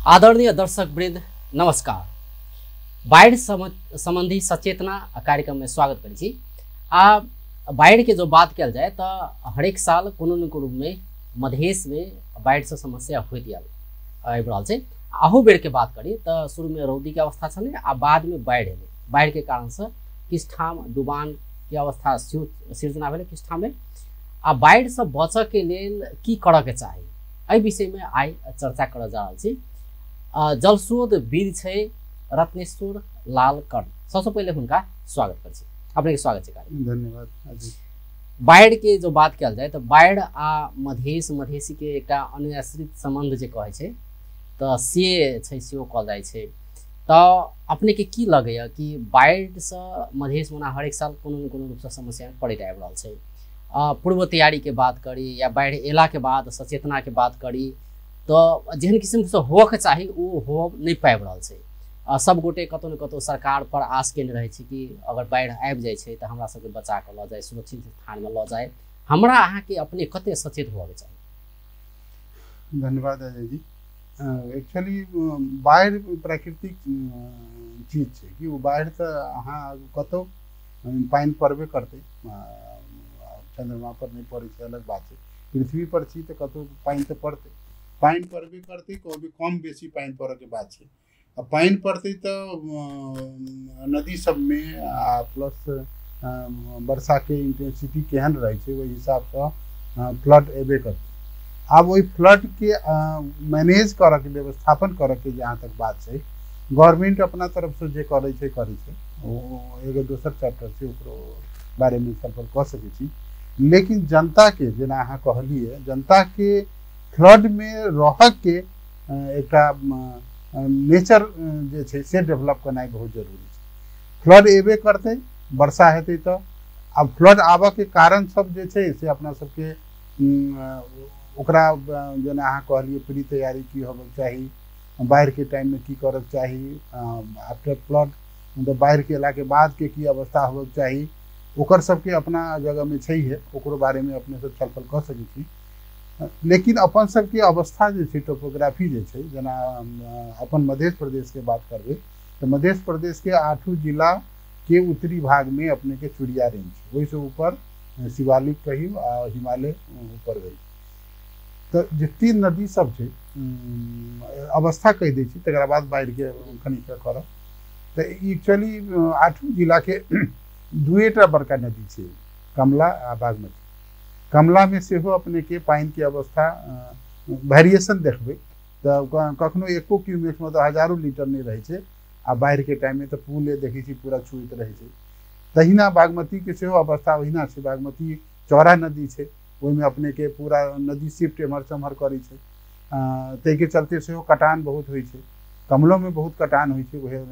आदरणीय दर्शक वृंद नमस्कार। बाढ़ि संबंधी सचेतना कार्यक्रम में स्वागत करै छी। आ बाढ़ि के जो बात कयल जाय तो हरेक साल कोनो न कोनो रूप में मधेश में बाढ़ि से समस्या होइत आबि रहल छै। अहू बेर के बात करी तो शुरू में रौदी के अवस्था छलै आ बाद में बाढ़ि एलै। बाढ़ि के कारण से किछु ठाम डुबान के अवस्था सिर्जना भेलै किछु ठाम में। आ बाढ़ि से बचऽ के लेल की करऽ के चाही, एहि विषय में आइ चर्चा करऽ जा रहल छी। जलस्रोत वीर छै रत्नेश्वर लाल कर्ण, सबसे पहले हुनका स्वागत करै छी। अपने के स्वागत छै कार्यक्रम। धन्यवाद। बाढ़ि के जो बात कयल जाय तो बाढ़ि आ मधेश मधेसी के एकटा अनुआश्रित संबंध जे कहै छै तो से छै, सेहो कहल जाइ छै। तो अपने के की लगैया कि बाढ़ि से मधेश मना हरेक साल कोनो न कोनो रूपसँ समस्या पड़ैत आबि रहल छै? पूर्व तैयारी के बात करी या बाढ़ि एला के बाद सचेतना के बात करी तो जेहन किसिमसँ होबऽके चाही ओ हो नहि पाबि रहल छै। सब गोटे कतौ ने कतौ सरकार पर आस केने रहै छै कि अगर बाढ़ि आबि जाइ छै तऽ हमरा सबके बचा कऽ लऽ जाय, सुरक्षित स्थानमे लऽ जाय। हमरा अहाँके अपने कते सचेत होबऽके चाही? धन्यवाद अजय जी। एक्चुअली बाढ़ि प्राकृतिक चीज छै कि ओ बाढ़ि तऽ अहाँ कतौ पानि पड़बे करतै, चंद्रमा पर नहि पड़ै छै अलग बात छै, पृथ्वी पर छी तऽ कतौ पानि तऽ पड़तै। पानि पड़बे करतै, कभी कम बेसी पानि पड़ऽके बात छै। आ पानि पड़तै तऽ नदी सबमे आ प्लस वर्षाके इंटेंसिटी केहन रहै छै ओहि हिसाबसँ फ्लड एबे करतै। आब ओहि फ्लडके मैनेज करऽके, व्यवस्थापन करऽके जहाँ तक बात छै, गवर्नमेंट अपना तरफसँ जे करै छै करै छै, ओ एगो दोसर चैप्टर छै, ओकरो बारेमे छलफल कऽ सकै छी। लेकिन जनताके, जेना अहाँ कहलियै, जनताके फ्लडमे रहऽके एकटा नेचर जे छै से डेवलप करनाइ बहुत जरूरी छै। फ्लड एबे करतै, वर्षा हेतै तऽ। आब फ्लड आबऽके कारण सब जे छै से अपना सबके ओकरा जेना अहाँ कहलियै प्री तैयारी की होबऽके चाही, बाढ़िके टाइममे की करऽके चाही, आफ्टर फ्लड मतलब बाढ़िके एलाके बादके की अवस्था होबऽके चाही, ओकर सबके अपना जगहमे छैहे, ओकरो बारेमे अपने सब छलफल कऽ सकै छी। लेकिन अपन सबके अवस्था जे छै, टोपोग्राफी जे छै, जेना अपन मध्य प्रदेशके बात करबै तऽ मध्य प्रदेशके 8 जिलाके उत्तरी भागमे अपनेके चुरिया रेंज छै, ओहिसँ ऊपर शिवालिक कहियौ आ हिमालय ऊपर भेल। तऽ जते नदी सब छै, अवस्था कहि दै छी, तकरा बाद बाढ़िके कनिक करब। तऽ एक्चुअली 8 जिलाके 2टा बड़का नदी छै, कमला आ बागमती। कमलामे सेहो अपनेके पानिके अवस्था वेरिएशन देखबै तऽ कखनो एको क्यूमेक्स मतलब हजारो लीटर नहि रहै छै, आ बाढ़िके टाइममे तऽ पुले देखै छी पूरा छुइत रहै छै। तहिना बागमतीके सेहो अवस्था ओहिना छै। बागमती चौड़ा नदी छै, ओहिमे अपनेके पूरा नदी शिफ्ट एम्हर से ओम्हर करै छै, ताहिके चलते सेहो कटान बहुत होइ छै। कमलोमे बहुत कटान होइ छै, वएह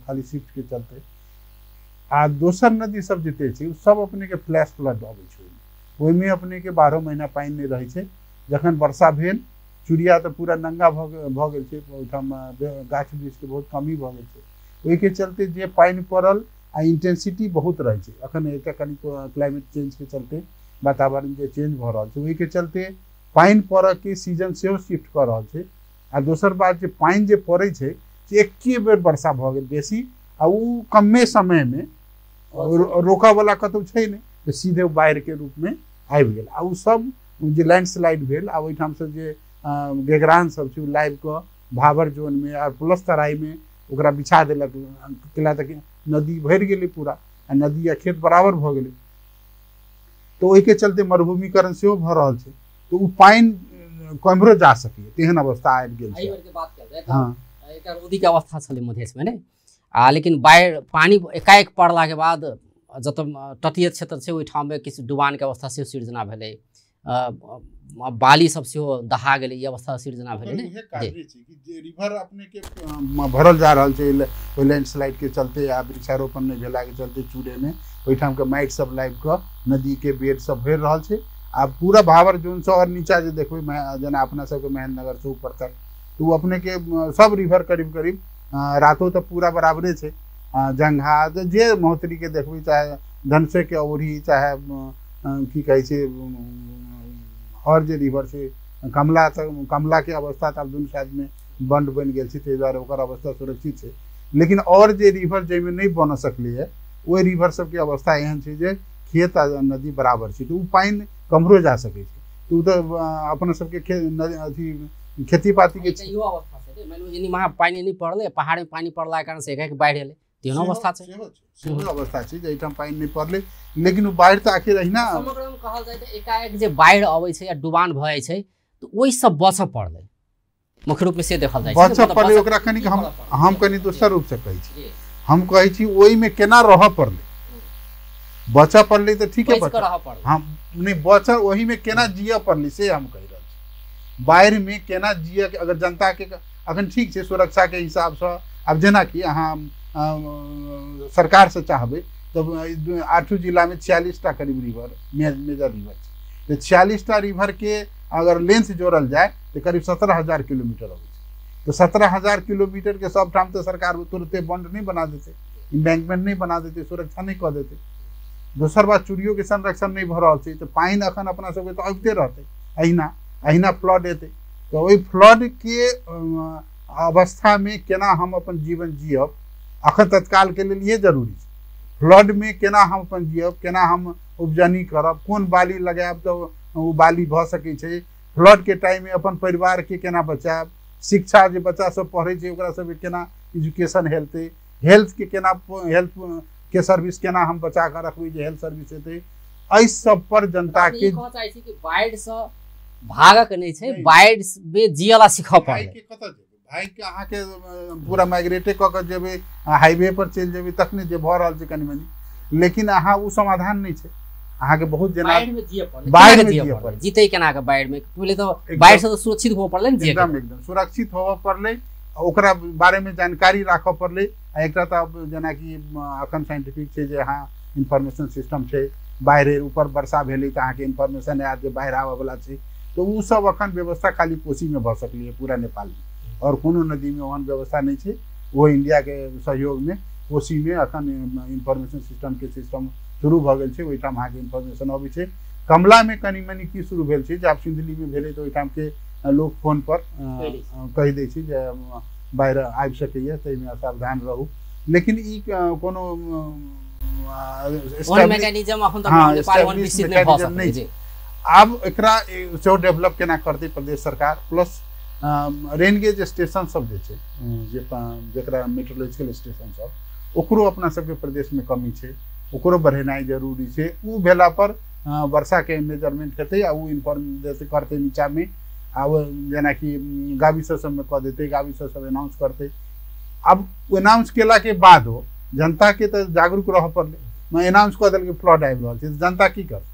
खाली शिफ्टके चलते। आ दोसर नदी सब जते छै ओ सब अपनेके फ्लैश फ्लड अबै छै, ओहिमे अपनेके 12 महीना पानि नहि रहै छै। जखन वर्षा भेल, चुरिया तऽ पूरा नंगा भऽ गेल छै, ओहिठाम गाछ वृक्षके बहुत कमी भऽ गेल छै, ओहिके चलते जे पानि पड़ल आ इंटेंसिटी बहुत रहै छै। अखन एकटा कनि क्लाइमेट चेंजके चलते वातावरण जे चेंज भऽ रहल छै, ओहिके चलते पानि पड़ऽके सीजन सेहो शिफ्ट कऽ रहल छै। आ दोसर बात जे पानि जे पड़ै छै से एके बेर वर्षा भऽ गेल बेसी, आ ओ कमे समयमे रोकऽवला कतहु छै नहि, तऽ सीधे बाढ़िके रूपमे आबि गेल। आ ओ सब जे लैंडस्लाइड भेल आ ओहिठामसँ जे गेगरान सब छै ओ लाबि कऽ भावर जोनमे आ प्लस तराईमे ओकरा बिछा देलक, केला तक नदी भरि गेलै पूरा, आ नदी आ खेत बराबर भऽ गेलै। तऽ ओहिके चलते मरुभूमिकरण सेहो भऽ रहल छै, तऽ ओ पानि केम्हरो जा सकैए, तेहन अवस्था आबि गेल छै। हँ, एकटा रौदीके अवस्था छलै मधेशमे ने, आ लेकिन बाढ़ि पानि एकाएक पड़लाके बाद जतऽ तटीय क्षेत्र छै ओहिठाममे किछु डुबानके अवस्था सेहो सिर्जना भेलै, बाली सब सेहो दहा गेलै, ई अवस्था सिर्जना भेलै ने। जे रिवर अपनेके भरल जा रहल छै ओहि लैंडस्लाइडके चलते आ वृक्षारोपण नहि भेलाके चलते चूड़ेमे ओहिठामके माटि सब लाबि कऽ नदीके बेड सब भरि रहल छै। आ पूरा भावर जोनसँ आओर नीचा जे देखबै, जेना अपना सबके महेंद्रनगरसँ ऊपर तक, तऽ ओ अपनेके सब रिवर करीब करीब रातो तऽ पूरा बराबरे छै। जंघा जे महोत्तरीके देखबै, चाहे धनसेके औरी, चाहे की कहै छै आओर जे रिवर छै कमला, तऽ कमलाके अवस्था तऽ आब दुनू साइडमे बंड बनि गेल छै, ताहि दुआरे ओकर अवस्था सुरक्षित छै। लेकिन आओर जे रिवर जाहिमे नहि बन सकलैए ओहि रिवर सबके अवस्था एहन छै जे खेत आ नदी बराबर छै, तऽ ओ पानि कमरो जा सकै छै, तऽ ओ तऽ अपना सबके अथी खेती पाती के इहो अवस्था छै। मानि लियौ एनी पानि नहि पड़लै, पहाड़मे पानि पड़लाके कारण से एकाएक बाढ़ि एलै, तेहनो अवस्था छै, सेहो अवस्था छै जाहिठाम पानि नहि पड़लै, लेकिन ओ बाढ़ि तऽ आखिर अहिना समग्रमे कहल जाय तऽ एकाएक जे बाढ़ि अबै छै या डुबान भऽ जाइ छै तऽ ओहिसँ बचऽ पड़लै, मुख्य रूपमे से देखल जाइ छै बचऽ पड़लै। ओकरा कनिक हम कनि दोसर रूपसँ कहै छी, हम कहै छी ओहिमे केना रहऽ पड़लै, बचऽ पड़लै तऽ ठीके बचऽ, हम नहि बचऽ ओहिमे केना जियऽ पड़लै से हम कहि रहल छी। बाढ़िमे केना जियऽ के अगर जनताके अखन ठीक छै सुरक्षाके हिसाबसँ, आब जेनाकि अहाँ सरकारसँ चाहबै तऽ 8 जिलामे 46टा करीब रिवर मेजर रिवर छै, तऽ 46टा रिवरके अगर लेंथ जोड़ल जाय तऽ करीब 17,000 किलोमीटर अबै छै। तऽ 17,000 किलोमीटरके सबठाम तऽ सरकार तुरते बंड नहि बना देतै, इम्बैंकमेंट नहि बना देतै, सुरक्षा नहि कऽ देतै। दोसर बात चूड़ियोके संरक्षण नहि भऽ रहल छै, तऽ पानि अखन अपना सबके तऽ अबिते रहतै, अहिना अहिना फ्लड एतै, तऽ ओहि फ्लडके अवस्थामे केना हम अपन जीवन जियब अखन तत्कालके लेल इहे जरूरी छै। फ्लडमे केना हम अपन जियब, केना हम उपजनी करब, कोन बाली लगायब तऽ ओ बाली भऽ सकै छै, फ्लडके टाइममे अपन परिवारके केना बचायब, शिक्षा जे बच्चा सब पढ़ै छै ओकरा सबके केना एजुकेशन हेतै, हेल्थके केना हेल्थके सर्विस केना हम बचा कऽ रखबै जे हेल्थ सर्विस हेतै, एहि सब पर जनता के चाहै छी कि बाढ़िसँ भागक नहि छै, बाढ़िमे जियला सीखऽ पड़ै। कतऽ जेबै भागिके, अहाँके पूरा माइग्रेटे कऽ कऽ जेबै, हाईवे पर चलि जेबै तखने जे भऽ रहल छै कनि मनि, लेकिन अहाँ ओ समाधान नहि छै। अहाँके बहुत जेना बाढ़िमे जियऽ पड़लै, जीतै केना कऽ बाढ़िमे, पहिले तऽ बाढ़िसँ तऽ सुरक्षित होबऽ पड़लै ने, एकदम एकदम सुरक्षित होबऽ पड़लै, ओकरा बारेमे जानकारी राखऽ पड़लै। आ एकटा तऽ जेनाकि अखन साइंटिफिक छै जे अहाँ इन्फॉर्मेशन सिस्टम छै, बाढ़ि ऊपर वर्षा भेलै तऽ अहाँके इन्फॉर्मेशन आयत जे बाढ़ि आबऽवला छै, तऽ ओ सब अखन व्यवस्था खाली कोसीमे भऽ सकलैए पूरा नेपालमे, आओर कोनो नदीमे ओहन व्यवस्था नहि छै। ओ इण्डियाके सहयोगमे कोसीमे अखन इन्फॉर्मेशन सिस्टमके सिस्टम शुरू भऽ गेल छै, ओहिठाम अहाँके इन्फॉर्मेशन अबै छै। कमलामे कनि मनि की शुरू भेल छै जे आब सिन्धुलीमे भेलै तऽ ओहिठामके लोक फोनपर कहि दै छै जे बाढ़ि आबि सकैए, ताहिमे सावधान रहू, लेकिन ई कोनो नहि छै। आब एकरा सेहो डेवलप केना करतै प्रदेश सरकार, प्लस रेनगेज स्टेशन सब जे छै, जे जकरा मेट्रोलॉजिकल स्टेशन सब, ओकरो अपना सबके प्रदेशमे कमी छै, ओकरो बढ़ेनाइ जरूरी छै। ओ भेला पर वर्षाके मेजरमेंट हेतै आ ओ इन्फॉर्म करतै नीचाँमे, आ ओ जेनाकि गावी सबमे कऽ देतै, गावी सब एनाउंस करतै। आब एनाउंस केलाके बादो जनताके तऽ जागरूक रहऽ पड़लै, एनाउंस कऽ देलकै फ्लड आबि रहल छै तऽ जनता की करतै,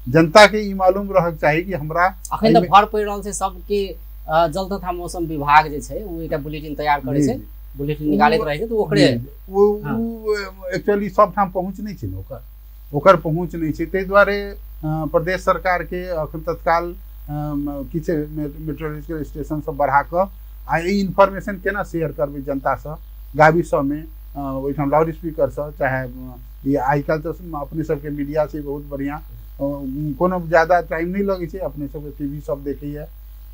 जनताके ई मालूम रहक चाही कि हमरा अखन तऽ भर पड़ि रहल छै सबके। जल तथा मौसम विभाग जे छै ओ एकटा बुलेटिन तैयार करै छै, बुलेटिन निकालैत रहै छै, तऽ ओकरे ओ एक्चुअली सबठाम पहुँच नहि छै ने, ओकर पहुँच नहि छै। ताहि दुआरे प्रदेश सरकारके अखन तत्काल किछु मेट्रोलॉजिकल स्टेशन सब बढ़ा कऽ आ ई इन्फॉर्मेशन केना शेयर करबै जनतासँ, गावी सबमे ओहिठाम लाउड स्पीकरसँ, चाहे ई आइ काल्हि तऽ अपने सबके मीडिया छै बहुत बढ़िआँ, कोनो ज्यादा टाइम नहि लगै छै, अपने सबके टी वी सब देखैए,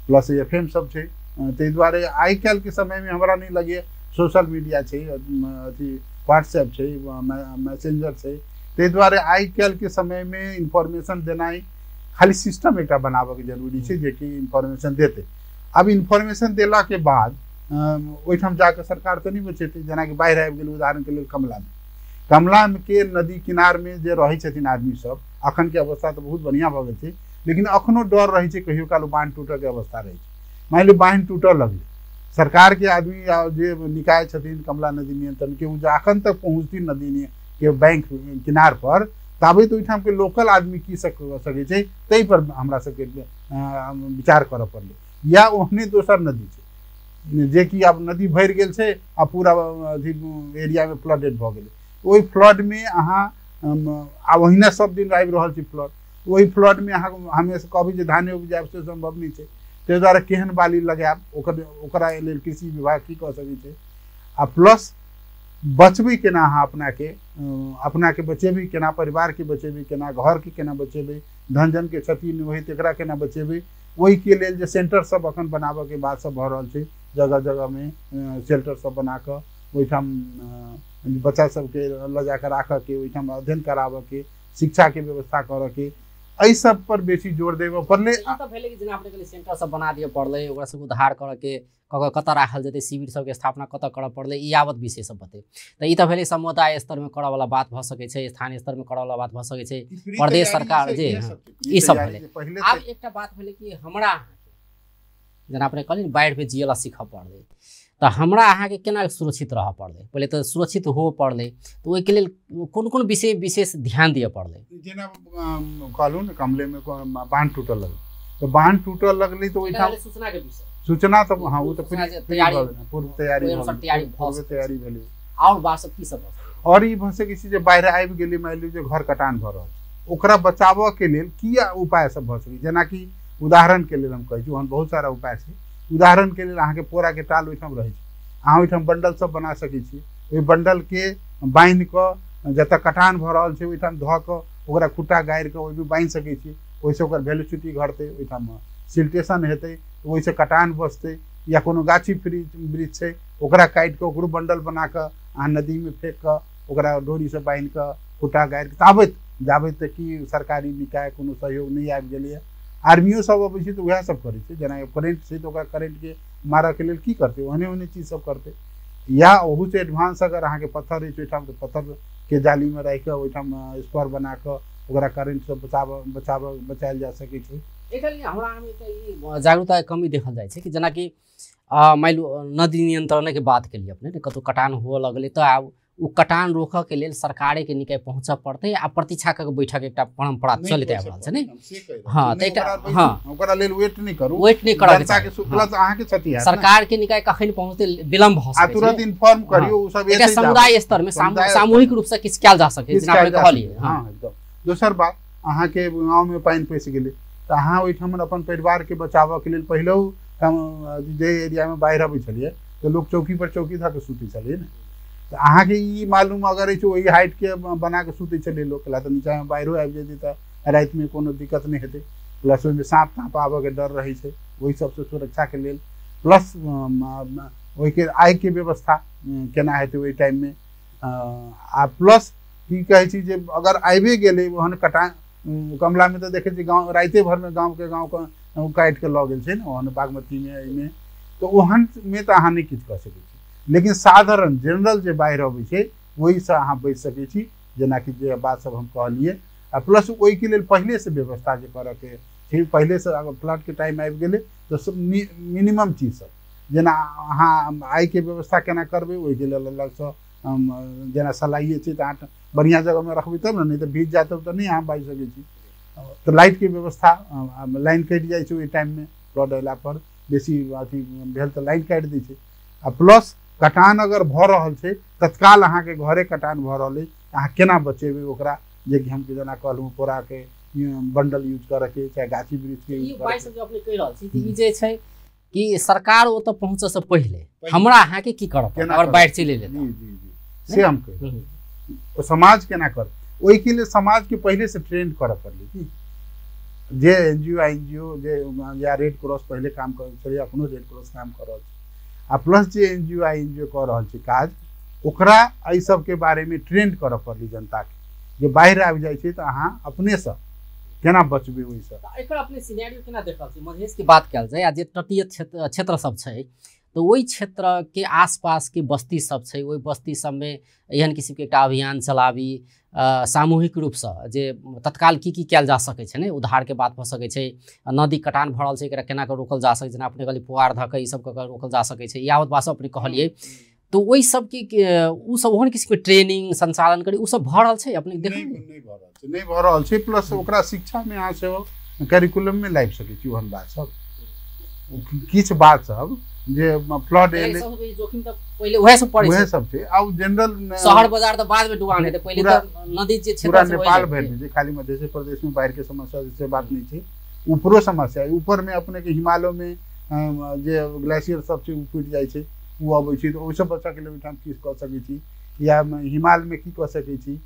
प्लस एफ एम सब छै, ताहि दुआरे आइ काल्हिके समयमे हमरा नहि लगैए सोशल मीडिया छै, अथी व्हाट्सएप छै, मैसेंजर छै, ताहि दुआरे आइ काल्हिके समयमे इन्फॉर्मेशन देनाइ खाली सिस्टम एकटा बनाबऽके जरूरी छै जेकि इन्फॉर्मेशन देतै। आब इन्फॉर्मेशन देलाके बाद ओहिठाम जाकऽ सरकार तऽ नहि बचेतै, जेनाकि बाढ़ि आबि गेल उदाहरणके लेल कमलामे, कमलाके नदी किनारमे जे रहै छथिन आदमी सब, अखनके अवस्था तऽ बहुत बढ़िआँ भऽ गेल छै, लेकिन अखनो डर रहै छै कहियो काल बान्ह टूटऽके अवस्था रहै छै। मानि लियौ बान्ह टूटऽ लगलै, सरकारके आदमी या जे निकाय छथिन कमला नदी नियंत्रणके, ओ अखन तक पहुँचथिन नदी के बैंक किनार पर, ताबे तऽ ओहिठामके लोकल आदमी की सकै छै, ताहि पर हमरा सबके विचार करऽ पड़लै। या ओहने दोसर नदी छै जेकि आब नदी भरि गेल छै आ पूरा अथी एरियामे फ्लडेड भऽ गेलै, ओहि फ्लडमे अहाँ आब ओहिना सब दिन आबि रहल छै फ्लड, ओहि फ्लडमे अहाँ हमेशा कहबै जे धाने उपजायब से सम्भव नहि छै, ताहि दुआरे केहन बाली लगायब ओकरा लेल कृषि विभाग की कऽ सकै छै। आ प्लस बचबै केना अहाँ अपनाके, अपनाके बचेबै केना, परिवारके बचेबै केना, घरके केना बचेबै, धन जनके क्षति नहि होइ तकरा केना बचेबै, ओहिके लेल जे सेंटर सब अखन बनाबऽके बात सब भऽ रहल छै, जगह जगहमे शेल्टर सब बनाकऽ ओहिठाम बच्चा सबके लऽ जाकऽ राखऽके, ओहिठाम अध्ययन कराबऽके, शिक्षाके व्यवस्था करऽके, एहि सब पर बेसी जोर देबऽ पड़लै। तऽ भेलै कि जेना अपने कहलियै सेंटर सब बना दिअ पड़लै, ओकरा सबके उद्धार करऽके, कतऽ राखल जेतै, शिविर सबके स्थापना कतऽ करऽ पड़लै, ई यावत विषय सब बतै। तऽ ई तऽ भेलै समुदाय स्तरमे करऽवला बात भऽ सकै छै, स्थानीय स्तरमे करऽवला बात भऽ सकै छै, प्रदेश सरकार जे ई सब भेलै। आब एकटा बात भेलै कि हमरा जेना अपने कहलियै ने बाढ़िमे जियला सीखऽ पड़लै, तऽ हमरा अहाँके केना सुरक्षित रहऽ पड़लै? पहिले तऽ सुरक्षित होबऽ पड़लै, तऽ ओहिके लेल कोन कोन विषय विशेष ध्यान दिअ पड़लै? जेना कहलहुँ ने कमलेमे बान्ह टूटऽ लगलै, तऽ बान्ह टूटऽ लगलै तऽ ओहिठाम सूचनाके विषय, सूचना तऽ हँ ओ तऽ पूर्व तैयारी भेलै। आओर बात सब की सब? आओर ई भऽ सकै छै जे बाढ़ि आबि गेलै, मानि लियौ जे घर कटान भऽ रहल छै, ओकरा बचाबऽ के लेल की उपाय सब भऽ सकै? जेनाकि उदाहरणके लेल हम कहै छी, ओहन बहुत सारा उपाय छै। उदाहरणके लेल अहाँके पोराके टाल ओहिठाम रहै छै, अहाँ ओहिठाम बंडल सब बना सकै छी, ओहि बंडलके बान्हि कऽ जतऽ कटान भऽ रहल छै ओहिठाम धऽ कऽ ओकरा खुट्टा गाड़ि कऽ ओहिमे बान्हि सकै छी, ओहिसँ ओकर वेलोसिटी घटतै, ओहिठाम सिल्टेशन हेतै, ओहिसँ कटान बचतै। या कोनो गाछी वृक्ष छै ओकरा काटि कऽ ओकरो बंडल बना कऽ अहाँ नदीमे फेंक कऽ ओकरा डोरीसँ बान्हि कऽ खुट्टा गाड़ि कऽ ताबैत जाबैत तक कि सरकारी निकाय कोनो सहयोग नहि आबि गेलैए। आर्मियो सब अबै छै तऽ उएह सब करै छै, जेना करेंट छै तऽ ओकरा करेंटके मारऽके लेल की करतै, ओहने ओहने चीज सब करतै। या ओहूसँ एडवांस अगर अहाँके पत्थर अछि ओहिठाम तऽ पत्थरके जालीमे राखि कऽ ओहिठाम स्पर बना कऽ ओकरा करेंटसँ बचायल जा सकै छै। एकर लिए हमरा ई जागरूकताके कमी देखल जाइ छै कि जेनाकि मानि लियौ नदी नियंत्रणके बात केलियै अपने, कतहु कटान हुअ लगलै तऽ आब ओ कटान रोकऽके लेल सरकारेके निकाय पहुँचऽ पड़तै आ प्रतीक्षा कऽ के बैठक एकटा परम्परा चलैत आबि रहल छै ने। हँ तऽ एकटा हँ ओकरा लेल वेट नहि करू, वेट नहि करऽ प्लस अहाँके क्षति हैत, सरकारके निकाय कखन पहुँचतै विलम्ब भऽ सकै छै, तुरंत इन्फॉर्म करियौ। ओ सब एकटा समुदाय स्तरमे सामूहिक रूपसँ किछु कयल जा सकै जेना अपने कहलियै। हँ एकदम। दोसर बात, अहाँके गाँवमे पानि पैसि गेलै तऽ अहाँ ओहिठाम अपन परिवारके बचाबऽके लेल पहिलहु जे एरियामे बाढ़ि अबै छलियै तऽ लोक चौकी पर चौकी धऽ कऽ सुतै छलियै ने, तऽ अहाँके ई मालूम अगर अछि ओहि हाइटके बना कऽ सुतै छलियै लोक, तऽ नीचाँमे बाढ़िओ आबि जेतै तऽ रातिमे कोनो दिक्कत नहि हेतै। प्लस ओहिमे साँप ताँप आबऽके डर रहै छै, ओहि सबसँ सुरक्षाके लेल प्लस ओहिके आगिके व्यवस्था केना हेतै ओहि टाइममे। आ प्लस की कहै छी जे अगर आबिए गेलै ओहन कटान, कमलामे तऽ देखै छी गाँव रातिए भरिमे गाँवके गाँव काटि कऽ लऽ गेल छै ने, ओहन बागमतीमे एहिमे, तऽ ओहनमे तऽ अहाँ नहि किछु कऽ सकै छी। लेकिन साधारण जनरल जे बाढ़ि अबै छै ओहिसँ अहाँ बचि सकै छी, जेनाकि जे बात सब हम कहलियै। आ प्लस ओहिके लेल पहिलेसँ व्यवस्था जे करऽके छै, पहिलेसँ अगर फ्लडके टाइम आबि गेलै तऽ मिनिमम चीज सब, जेना अहाँ आइके व्यवस्था केना करबै ओहिके लेल अलगसँ, जेना सलाइए छै तऽ अहाँ बढ़िआँ जगहमे रखबै तब ने, नहि तऽ भीज जायत तऽ नहि अहाँ बाजि सकै छी। तऽ लाइटके व्यवस्था, लाइन कटि जाइ छै ओहि टाइममे, फ्लड अयलापर बेसी अथी भेल तऽ लाइन काटि दै छै। आ प्लस कटान अगर भऽ रहल छै तत्काल अहाँके घरे कटान भऽ रहल अछि, अहाँ केना बचेबै ओकरा, जेकि हम जेना कहलहुँ पोराके बंडल यूज करऽके, चाहे गाछी वृक्षके यूज करऽके। अपने कहि रहल छी ई जे छै कि सरकार ओतऽ पहुँचऽसँ पहिले हमरा अहाँके की करऽ पड़त अगर बाढ़ि चलि एलै? जी जी जी, से हम कहि रहल, समाज केना करत ओहिके लेल समाजके पहिलेसँ ट्रेंड करऽ पड़लै कि जे N G O I N G O जे या रेड क्रॉस पहिले काम करै छलै, अखनो रेड क्रॉस काम कऽ रहल छै, आ प्लस जे N G O I N G O कऽ रहल छै काज, ओकरा एहि सबके बारेमे ट्रेंड करऽ पड़लै जनताके, जे बाढ़ि आबि जाइ छै तऽ अहाँ अपनेसँ केना बचबै ओहिसँ। एकर अपने सिनेरियो केना देख रहल छी? मधेशके बात कयल जाय आ जे तटीय क्षेत्र सब छै तऽ ओहि क्षेत्रके आसपासके बस्ती सब छै, ओहि बस्ती सबमे एहन किसिमके एकटा अभियान चलाबी सामूहिक रूपसँ जे तत्काल की की कयल जा सकै छै ने, उद्धारके बात भऽ सकै छै, नदी कटान भऽ रहल छै एकरा केना कऽ रोकल जा सकै छै, जेना अपने कहलियै पुआर धऽ कऽ ई सब कऽ कऽ रोकल जा सकै छै, यावत बात सब अपने कहलियै। तऽ ओहि सबके ओ सब ओहन किसिमके ट्रेनिंग संचालन करी ओ सब भऽ रहल छै अपने देख? नहि भऽ रहल छै, नहि भऽ रहल छै। प्लस ओकरा शिक्षामे अहाँ सेहो करिकुलममे लाबि सकै छी ओहन बात सब, किछु बात सब जे फ्लड एलै जोखिम तऽ पहिले उएह सब पड़ै छै, उएह सब छै। आ जनरल शहर बाजार तऽ बादमे डुबान हेतै, पहिले तऽ नदी जे क्षेत्र पूरा नेपाल भरिमे छै, खाली मध्य प्रदेशमे बाढ़िके समस्या से बात नहि छै, ऊपरो समस्या। ऊपरमे अपनेके हिमालयमे जे ग्लेशियर सब छै ओ टूटि जाइ छै, ओ अबै छै, तऽ ओहिसँ बचऽके लेल ओहिठाम की कऽ सकै छी, या हिमालयमे की कऽ सकै छी,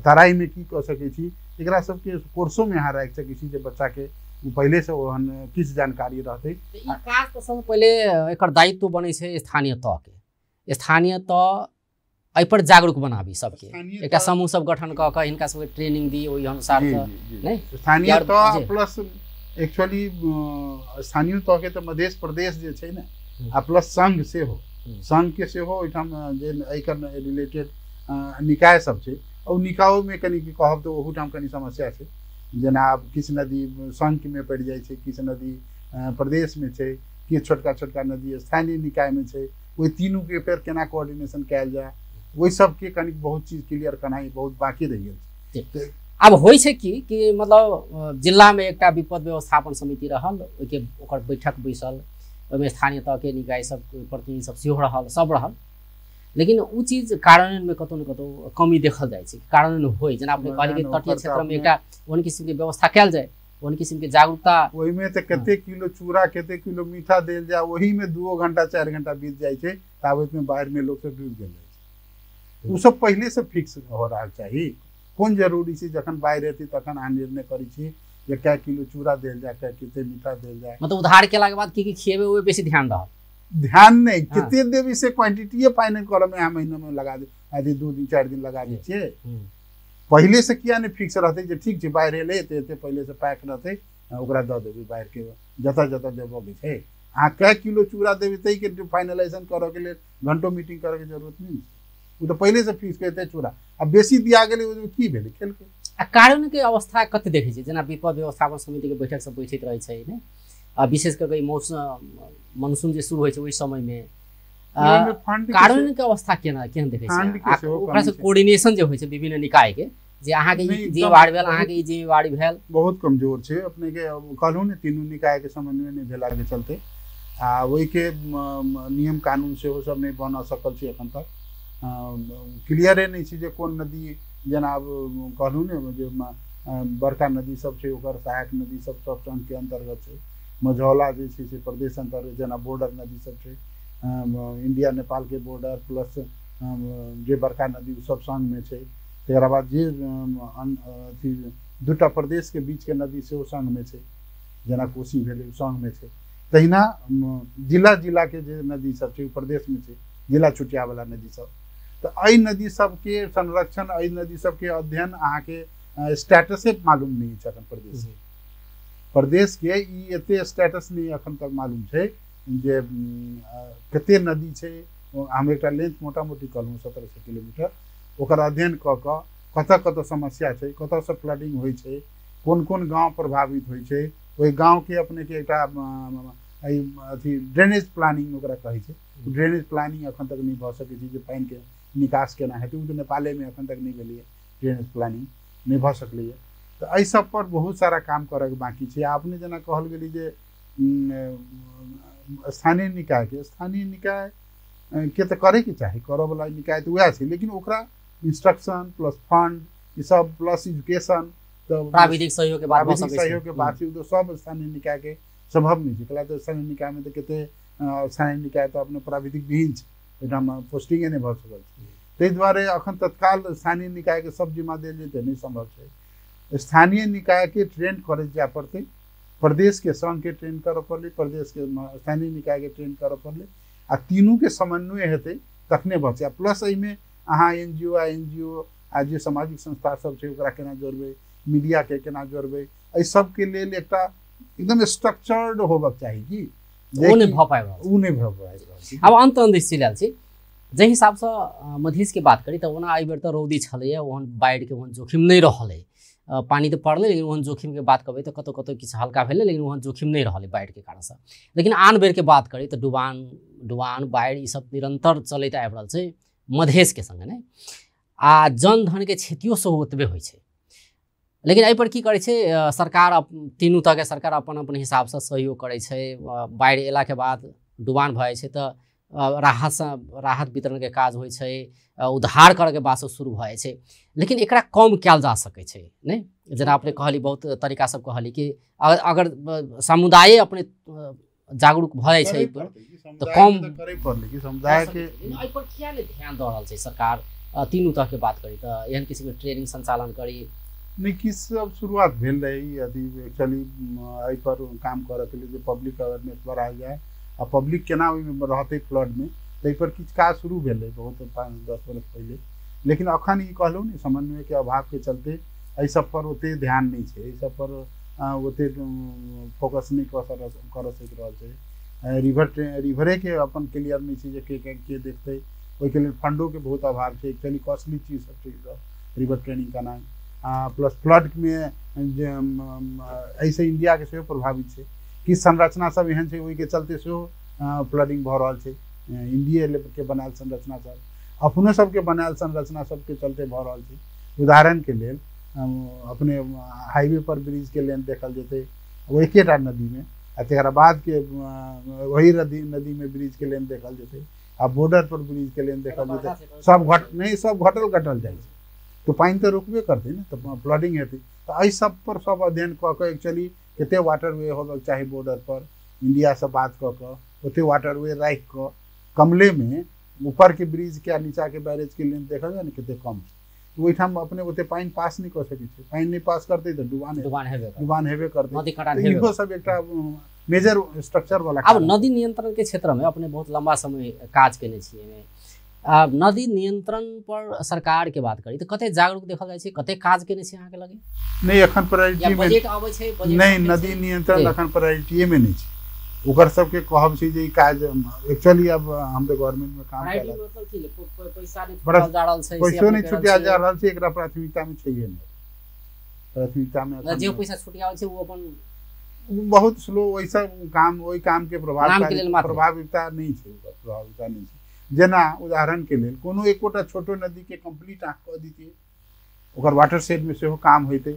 तराईमे की कऽ सकै छी, एकरा सबके कोर्सोमे अहाँ राखि सकै छी जे बच्चाके पहिलेसँ ओहन किछु जानकारी रहतै। ई काज तऽ सबसँ पहिले एकर दायित्व बनै छै स्थानीय तहके, स्थानीय तह एहिपर जागरूक बनाबी सबके, एकटा समूह सब गठन कऽ कऽ हिनका सबके ट्रेनिंग दी ओहि अनुसार नहि। स्थानीय तह प्लस एक्चुअली स्थानीय तहके तऽ मध्य प्रदेश जे छै ने, आ प्लस संघ सेहो, संघके सेहो ओहिठाम जे एहिकर रिलेटेड निकाय सब छै, ओ निकायोमे कनि कहब तऽ ओहूठाम कनि समस्या छै। जेना आब किछु नदी संघमे पड़ि जाइ छै, किछु नदी प्रदेशमे छै, किछु छोटका छोटका नदी स्थानीय निकायमे छै, ओहि तीनूके फेर केना कोऑर्डिनेशन कयल जाय, ओहि सबके कनि बहुत चीज क्लियर करनाइ बहुत बाकी रहि गेल छै। आब होइ छै कि कि मतलब जिलामे एकटा विपद व्यवस्थापन समिति रहल, ओहिके ओकर बैठक बैसल, ओहिमे स्थानीय तहके निकाय सब प्रतिनिधि सब सेहो रहल, सब रहल, लेकिन ओ चीज कार्यान्वयनमे कतहु ने कतहु कमी देखल जाइ छै। कार्यान्वयन होइ जेना अपने कहलियै कि तटीय क्षेत्रमे एकटा ओहन किसिमके व्यवस्था कयल जाय, ओहन किसिमके जागरूकता, ओहिमे तऽ कते किलो चूड़ा कते किलो मीठा देल जाय, ओहिमे 2 घंटा 4 घंटा बीत जाइ छै, ताबतमे बाढ़िमे लोक सब डूबि गेल जाइ छै। ओ सब पहिलेसँ फिक्स हो रहल चाही। कोन जरूरी छै जखन बाढ़ि एतै तखन अहाँ निर्णय करै छी जे कए किलो चूड़ा देल जाय, कए कते मीठा देल जाय, मतलब उधार केलाके बाद की की खिएबै ओहि बेसी ध्यान रहल, ध्यान नहि कते देबी से क्वांटिटीए फाइनल करऽ मे अहाँ महीनामे लगा दे, अथी 2 दिन 4 दिन लगा दै छियै। पहिले से किया नहि फिक्स रहतै जे ठीक छै बाढ़ि एलै तऽ एते पहिले से पैक रहतै ओकरा दऽ देबै, बाढ़िके जतऽ जतऽ देबऽके छै। अहाँ कए किलो चूड़ा देबै ताहिके फाइनलाइजेशन करऽके लेल घंटो मीटिंग करऽके जरूरत नहि छै, ओ तऽ पहिले से फिक्स करिते चूड़ा आ बेसी दिया गेलै ओहिमे की भेलै खेलकै। आ कार्यान्वयनके अवस्था कते देखै छियै? जेना विपद व्यवस्थापन समितिके बैठक सब बैठैत रहै छै ने, आ विशेष कऽ कऽ मौसम मनसून जे शुरू होइ छै ओहि समयमे कार्यान्वयनके अवस्था केना केहन देखै छियै? ओकरा से कोऑर्डिनेशन जे होइ छै विभिन्न निकायके, जे अहाँके ई जिम्मेवारी भेल, अहाँके ई जिम्मेवारी भेल, बहुत कमजोर छै। अपनेके कहलहुँ ने तीनू निकायके समन्वय नहि भेलाके चलते आ ओहिके नियम कानून सेहो सब नहि बना सकल छै एखन तक। क्लियरे नहि छै जे कोन नदी, जेना आब कहलहुँ ने जे बड़का नदी सब छै ओकर सहायक नदी सब सब संघके अन्तर्गत छै, मझौला जे छै से प्रदेश अन्तर्गत, जेना बॉर्डर नदी सब छै इंडिया नेपालके बॉर्डर प्लस जे बड़का नदी ओ सब संघमे छै। तकरा बाद जे अथी 2टा प्रदेशके बीचके नदी सेहो संघमे छै, जेना कोसी भेलै ओ संघमे छै। तहिना जिला जिलाके जे नदी सब छै ओ प्रदेशमे छै, जिला छुटियावला नदी सब। तऽ एहि नदी सबके संरक्षण, एहि नदी सबके अध्ययन अहाँके स्टेटसे मालूम नहि छै एखन प्रदेश प्रदेशके ई एते स्टेटस नहि एखन तक मालूम छै जे कते नदी छै। हम एकटा लेंथ मोटा मोटी कहलहुँ 1700 किलोमीटर, ओकर अध्ययन कऽ कऽ कतऽ कतऽ समस्या छै, कतऽसँ फ्लडिंग होइ छै, कोन कोन गाँव प्रभावित होइ छै, ओहि गाँवके अपनेके एकटा अथी ड्रेनेज प्लानिंग ओकरा कहै छै, ड्रेनेज प्लानिंग एखन तक नहि भऽ सकै छै जे पानिके निकास केना हेतै, ओ तऽ नेपालेमे एखन तक नहि भेलैए, ड्रेनेज प्लानिंग नहि भऽ सकलैए। तऽ एहि सब पर बहुत सारा काम करऽके बाँकी छै। अपने जेना कहल गेलै जे स्थानीय निकायके, स्थानीय निकाय के तऽ करैके चाही, करऽवला निकाय तऽ उएह छै, लेकिन ओकरा इंस्ट्रक्शन प्लस फंड ई सब प्लस एजुकेशन तऽ प्राविधिक सहयोगके बात सहयोगके बात छै, ओ तऽ सब स्थानीय निकायके सम्भव नहि छै। कैला तऽ स्थानीय निकायमे तऽ कते स्थानीय निकाय तऽ अपने प्राविधिक विहीन छै, ओहिठाम पोस्टिंगे नहि भऽ सकल छै। ताहि दुआरे एखन तत्काल स्थानीय निकायके सब जिम्मा देल जेतै नहि सम्भव छै। स्थानीय निकायके ट्रेंड करैत जाय पड़तै, प्रदेशके संघके ट्रेंड करऽ पड़लै, प्रदेशके स्थानीय निकायके ट्रेंड करऽ पड़लै, आ तीनूके समन्वय हेतै तखने बचै। आ प्लस एहिमे अहाँ एन जी ओ आ एन जी ओ आ जे सामाजिक संस्था सब छै ओकरा केना जोड़बै, मीडियाके केना जोड़बै, एहि सबके लेल एकटा एकदम स्ट्रक्चर्ड होबक चाही कि ओ नहि भऽ पाबि रहल, ओ नहि भऽ पाबि रहल छै। आब अन्त अन्त चलि आयल छी, जाहि हिसाबसँ मधेशके बात करी तऽ ओना एहिबेर तऽ रौदी छलैए, ओहन बाढ़िके ओहन जोखिम नहि रहलै, पानि तऽ पड़लै लेकिन ओहन जोखिमके बात करबै तऽ कतहु कतहु किछु हल्का भेलै, लेकिन ओहन जोखिम नहि रहलै बाढ़िके कारणसँ। लेकिन आन बेरके बात करी तऽ डुबान बाढ़ि ईसब निरन्तर चलैत आबि रहल छै मधेशके सङ्गे नहि, आ जनधनके क्षतियो सेहो ओतबे होइ छै। लेकिन एहिपर की करै छै सरकार, तीनू तरहके सरकार अपन अपन हिसाबसँ सहयोग करै छै। बाढ़ि अयलाके बाद डुबान भऽ जाइ छै तऽ राहत वितरणके काज होइ छै, उद्धार करैके बात सब शुरू भऽ जाइ छै, लेकिन एकरा कम कयल जा सकै छै नहि? जेना अपने कहली बहुत तरीका सब कहली कि अगर समुदाये अपने जागरूक भऽ जाइ छै एहिपर तऽ कम करै पड़लै कि समुदायके एहिपर किया नहि ध्यान दऽ रहल छै सरकार? तीनू तरहके बात करी तऽ एहन किसिमके ट्रेनिंग सञ्चालन करी। नहि, किछु सब शुरुआत भेल रहै अथी एक्चुअली एहिपर काम करऽके लेल जे पब्लिक अवेयरनेस बढ़ायल जाय आ पब्लिक केना ओहिमे रहतै फ्लडमे, ताहिपर किछु काज शुरू भेलै बहुत 5-10 वर्ष पहिले। लेकिन अखन ई कहलहुँ ने समन्वयके अभावके चलते एहि सब पर ओते ध्यान नहि छै, एहि सब पर ओते फोकस नहि कऽ सकि रहल छै। रिवरेके अपन क्लियर नहि छै जे के के देखतै, ओहिके लेल फंडोके बहुत अभाव छै। एक्चुअली कॉस्टली चीज सब छै रिवर ट्रेनिंग केनाइ, प्लस फ्लडमे जे एहिसँ इण्डियाके सेहो प्रभावित छै। किछु संरचना सब एहन छै ओहिके चलते सेहो फ्लडिंग भऽ रहल छै। इंडिये के बनायल संरचना सब, अपनो सबके बनायल संरचना सबके चलते भऽ रहल छै। उदाहरणके लेल अपने हाईवे पर ब्रिजके लेन देखल जेतै ओ एकेटा नदीमे, आ तकरा बादके वही नदीमे ब्रिजके लेन देखल जेतै, आ बॉर्डर पर ब्रिजके लेन देखल जेतै, सब सब घटल घटल जाइ छै। तऽ पानि तऽ रुकबे करतै ने, तऽ फ्लडिंग हेतै। तऽ एहि सब पर सब अध्ययन कऽ कऽ एक्चुअली कते वाटर वे होबऽके चाही बॉर्डर पर, इंडियासँ बात कऽ कऽ ओते वाटर वे राखि कऽ कमलेमे ऊपरके ब्रिजके आ नीचाके बैरेजके लेन देखल जाय ने कते कम छै, ओहिठाम अपने ओते पानि पास नहि कऽ सकै छै। पानि नहि पास करतै तऽ डुबान हेबे करतै। इहो सब एकटा मेजर स्ट्रक्चर वाला। आब नदी नियंत्रण के क्षेत्र में अपने बहुत लंबा समय काज केने छियै। आब नदी नियंत्रण पर सरकार के बात करी तऽ कते जागरूक देखल जाइ छै, कते काज केने छै अहाँके लगे? नहि, एखन प्रायोरिटी बजट आबै छै, नहि, नदी नियंत्रण एखन प्रायोरिटीए में नहि छै। ओकर सबके कहब छै जे ई काज एक्चुअली अब हम तऽ गवर्नमेंट में काम कर रहल, मतलब की पैसा नहि छुटल जा रहल छै, पैसो नहि छुटिया जा रहल छै, एकरा प्राथमिकता में छैहे नहि। प्राथमिकता में जे पैसा छुटिया छै वो अपन बहुत स्लो वैसा काम, ओहि काम के प्रभाविता नहि छै, ओकर प्रभाविता नहि छै। जेना उदाहरण के लेल कोनो एकोटा छोटो नदी के कम्प्लीट अहाँ कऽ दितियै, ओकर वाटर शेड में सेहो काम होइतै,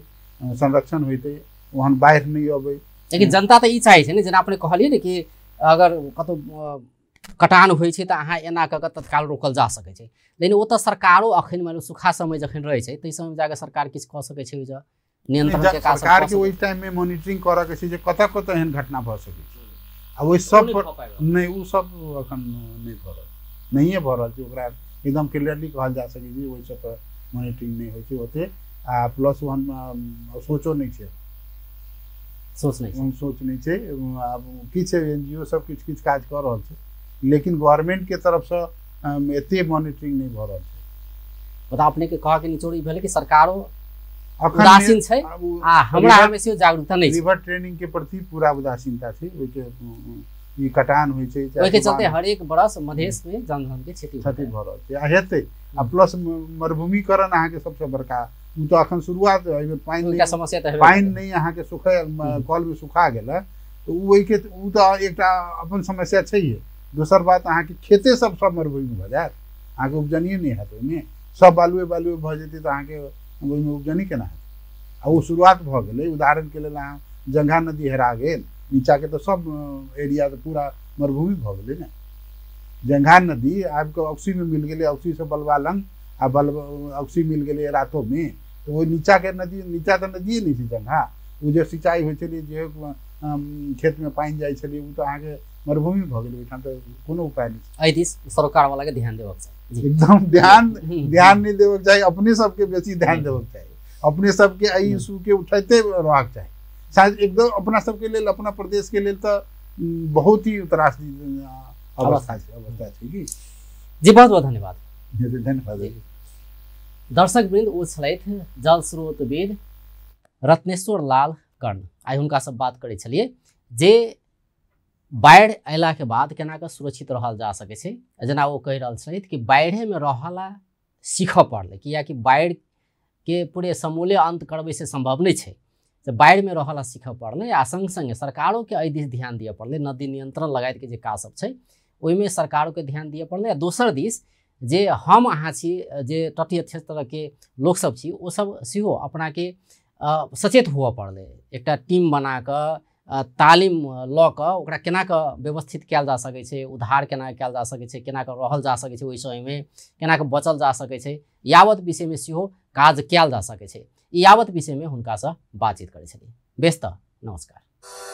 संरक्षण होइतै, ओहन बाढ़ि नहि अबै। लेकिन जनता तऽ ई चाहै छै ने, जेना अपने कहलियै ने कि अगर कतौ कटान होइ छै तऽ अहाँ एना कऽ कऽ तत्काल रोकल जा सकै छै, लेकिन ओ तऽ सरकारो अखन मानि लियौ सूखा समय जखन रहै छै ताहि समय जाकऽ सरकार किछु कऽ सकै छै ओहि नियंत्रण के काज। सरकार के ओहि टाइम में मॉनिटरिंग करऽ के छै जे कतऽ कतऽ एहन घटना भऽ सकै छै, आ ओहि सब पर नहि, ओ सब अखन नहि भऽ रहल, नहिए भऽ रहल छै। ओकरा एकदम क्लियरली कहल जा सकै छै ओहि सब पर मॉनिटरिंग नहि होइ छै ओते, आ प्लस ओहन सोचो नहि छै, सोच नहि छै। आब किछु एनजीओ सब किछु किछु काज कऽ रहल छै, लेकिन गवर्नमेंट के तरफसँ एते मॉनिटरिंग नहि भऽ रहल छै। मतलब अपने के कहऽ के निचोड़ ई भेलै कि सरकारो उदासीन छै आ हमरा हमे सेहो जागरूकता नहि छै। रिवर ट्रेनिंग के प्रति पूरा उदासीनता छै, ओहिके ई कटान होइ छै, ओहिके चलते हरेक बरस मधेश में जन-धन के क्षति भऽ रहल छै आ हेतै। आ प्लस मरुभूमिकरण अहाँके सबसँ बड़का, ओ तऽ अखन शुरुआत एहिमे पानि समस्या तऽ पानि नहि अहाँके सुखै कलमे सुखा गेलै तऽ ओ ओहिके ओ तऽ एकटा अपन समस्या छैहे। दोसर बात अहाँके खेते सब सब मरुभूमि भऽ जायत, अहाँके उपजनिए नहि हैत, ओहिमे सब बालुए बालुए भऽ जेतै तऽ अहाँके ओहिमे उपजनी केना हेतै? आ ओ शुरुआत भऽ गेलै। उदाहरणके लेल अहाँ जंघा नदी हेरा गेल, नीचाके तऽ सब एरिया तऽ पूरा मरुभूमि भऽ गेलै ने। जंघा नदी आबिकऽ ऑक्सीमे मिल गेलै, ऑक्सीसँ बलबा लग आ बलबा ऑक्सी मिल गेलै रातोमे, तऽ ओहि नीचाके नदी, नीचा तऽ नदिए नहि छै जंघा, ओ जे सिंचाई होइ छलै, जे खेतमे पानि जाइ छलै, ओ तऽ अहाँके मरुभूमि भऽ गेलै। ओहिठाम तऽ कोनो उपाय नहि छै। एहि दिस सरकार वाला के ध्यान देबक चाही, एकदम ध्यान ध्यान नहि देबक चाही, अपने सबके बेसी ध्यान देबक चाही, अपने सबके एहि इशू के उठैते रहक चाही। शायद एकदम अपना सबके लेल, अपना प्रदेश के लेल तऽ बहुत ही त्रासदी अवस्था छै, अवस्था छै कि जी। बहुत बहुत धन्यवाद। धन्यवाद। दर्शक वृंद, ओ छलथि जल स्रोतविद रत्नेश्वर लाल कर्ण। आइ हुनकासँ बात करै छलियै जे बाढ़ि अयलाके बाद केना कऽ सुरक्षित रहल जा सकै छै। जेना ओ कहि रहल छलथि कि बाढ़िमे रहला सीखऽ पड़लै, कियाकि बाढ़िके पूरे समूले अन्त करबै से सम्भव नहि छै, तऽ बाढ़िमे रहला सीखऽ पड़लै। आ सङ्ग सङ्ग सरकारोके एहि दिस ध्यान दिअ पड़लै, नदी नियंत्रण लगायतके जे काज सब छै ओहिमे सरकारोके ध्यान दिअ पड़लै। आ दोसर दिस जे हम अहाँ छी, जे तटीय क्षेत्रके लोकसब छी, ओसब सेहो अपनाके सचेत हुअ पड़लै। एकटा टीम बनाकऽ तालीम लऽ कऽ ओकरा केना कऽ व्यवस्थित कयल जा सकै छै, उद्धार केना कयल जा सकै छै, केना कऽ रहल जा सकै छै ओहि समयमे, केना कऽ बचल जा सकै छै, यावत विषयमे सेहो काज कयल जा सकै छै। यावत विषयमे हुनकासँ बातचीत करै छलियै। बेस तऽ नमस्कार।